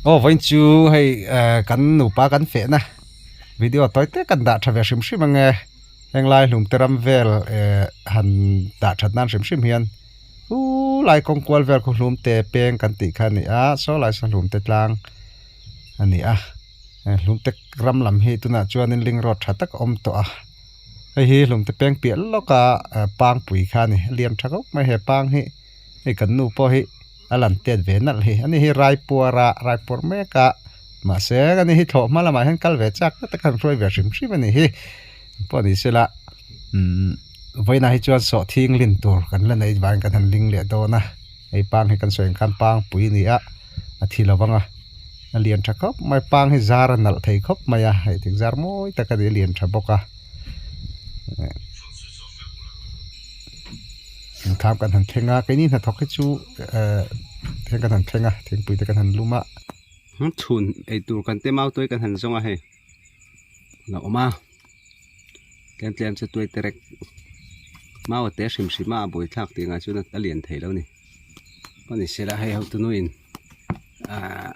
Aw vawiin chu hei kan nupa kan fehna video tawi te kan dah tha ve hrim hrim ang e henglai hlum te ram vel han dah that nan hrim hrim hian u lai kawng kual vel khu hlum te peng kan tih kha a ni a saw lai saw hlum te tlang a ni a hlum te ram lam hi tunah chuanin ling road tha tak a awm tawh a hei hi hlum te peng piah lawka pangpui kha a ni a lian tha khawp mai he pang hi hei kan nu pawh hi. A lan tet ve nalh hi. Ani hi Raipur a, Raipur mek a, mahse ani hi thlawh hma lamah hian kal ve chak ta tak a han hruai ve hrim hrim a ni hi. Pawh ni sela umm vawiinah hi chuan sawhthing lin tur kan la neih vangin kan han ling leh dawn a, hei pang hi kan sawi ang khan pang pui a ni a, a thi lo vang a, a lian tha khawp mai, pang hi zar a nalh thei khawp mai a, hei thing zar mawi tak a ni, a lian tha bawk a. Thlam kan han thleng a keini hnathawk hi chu ehh theng kan han thleng a thingpui te kan han lum a. Chhun ei tur kan te mau tuai kan han zawng a hei a lo awm a tlem tlem chu tuai terek mau a te hrim hrim a a buaithlak tih ngah chuan a lian thei lo a ni pawh ni sela hei hotu nuin ahh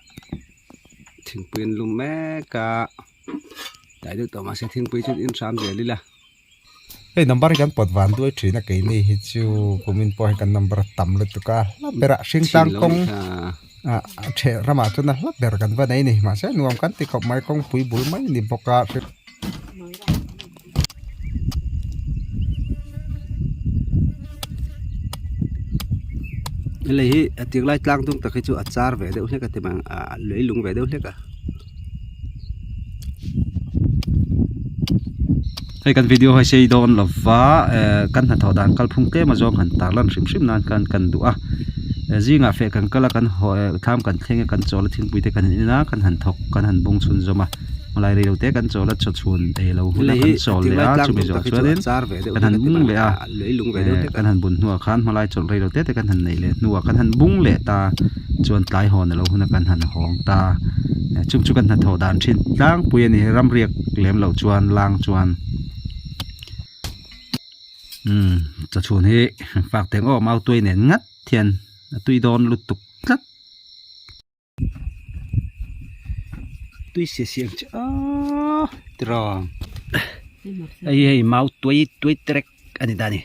thingpui an lum mek a tlai deuh tawh mahse thingpui chu in hram zel ila. Hei number hi kan pawt van duai thin a keini hi chu kumin pawh hi kan number a tam lutuk a hla berah hring tlang kawng ah a theh ramah chuan a hla ber kan va nei a ni mahse nuam kan ti khawp mai kawngpui bul mai a ni bawk a. Helai hi a tir lai tlang dung tak hi chu a char ve deuh hlek a ti mai a leilung ve deuh hlek a. Hei kan video hi sei dawn lova eh kan hnathawh dan kalphung tlem a zawng han tar lan hrim hrim nan khan kan duh a zingah feh kan kal a kan haw eh thlam kan thleng a kan chawl a thingpui te kan in a kan han thawk kan han bung chhun zawm a hmalai rei lo te kan chawl a chaw chhun ei lo hun a kan chawl leh a chumi zawh chuanin kan han bung leh a eh kan han bun hnuah khan hmalai chawlh rei lo te te kan han neih leh hnuah kan han bung leh ta chuan tlai hawn alo hun a kan han hawng ta chung chu kan hnathawh dan thin tlangpui a ni ramriak lem loh chuan lang chuan umm chawchhun hi fak teng aw mau tuai nen ngat hian a tui dawn lutuk tlat. Tui sia siam chu aaa tiraw hei hei mau tuai tuai terek a ni ta a ni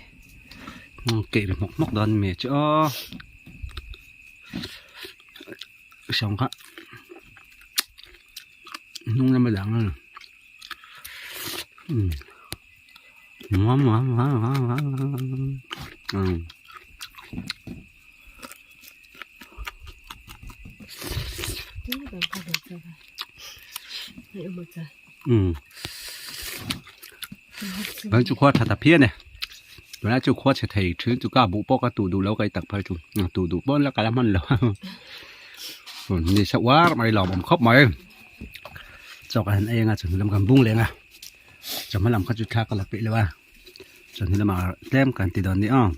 keih ri hmawk hmawk dawn mai chu aw sawng kha hnung lama dang a ni. Vâng chu khua thật phiên này tôi nói chu khua sẽ thầy chứ chú cả bụ bốc tụ đủ lâu cái tập hơi chú tụ đủ bốn là cái làm ăn lâu ni sao quá mày lò bầm khóc mày cho cái anh em à chuẩn làm cầm bung liền à cho mà làm các chú khác là bị lâu à chuẩn là mà đem cần thì đòn đi à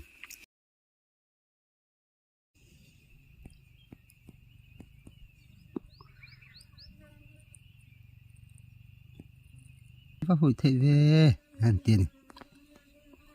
Va hawi theih ve han ti a ni.